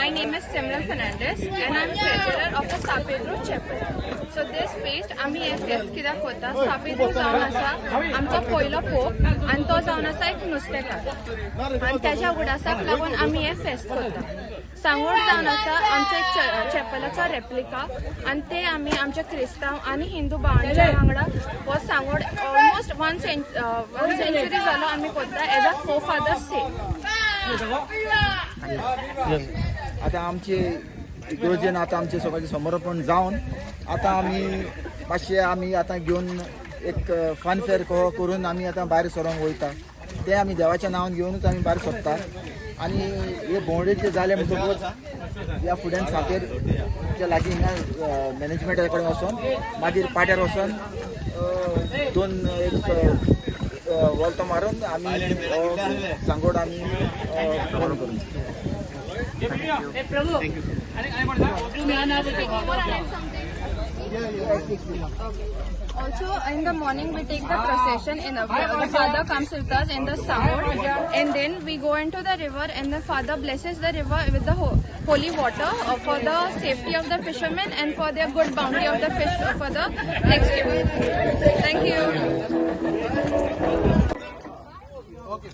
My name is Simran Fernandez and I'm treasurer of the San Pedro Chapel. So this feast आमी हे फेस्त कित्याक करता? सा पेद्रू जावन आसा आमचो पयलो पोप आनी तो जावन आसा एक नुस्तेकार आनी त्याच्या उगडासाक लागून आमी हे फेस्त करता. सांगोड जावन आसा आमच्या एक चॅपलाचो रेप्लिका आनी ते आमी आमच्या क्रिस्तांव आनी हिंदू भावांच्या वांगडा हो सांगोड ऑलमोस्ट वन सेंच्युरी जालो आमी करता एज अ फो फादर्स से. आतां आमचे इगर्जेन आतां आमचे सगळें समर्पण जावन आतां आमी मातशें आमी आतां घेवन एक फन फेअर करून आमी आतां भायर सरोंक वयता. तें आमी देवाच्या नांवान घेवनूच आमी भायर सरता. आनी हे भोंवडेचे जाले म्हणटकूच ह्या फुड्यान सातेरच्या लागीं हिंगा मॅनेजमेंटा कडेन वचोन मागीर पाट्यार वचोन दोन एक वोल्तो मारून आमी सांगोड आमी बंद करून. Also, in the morning we take the procession in the father comes with us in the sound, and then we go into the river and the father blesses the river with the holy water for the safety of the fishermen and for their good bounty of the fish for the next year. Thank you. Okay.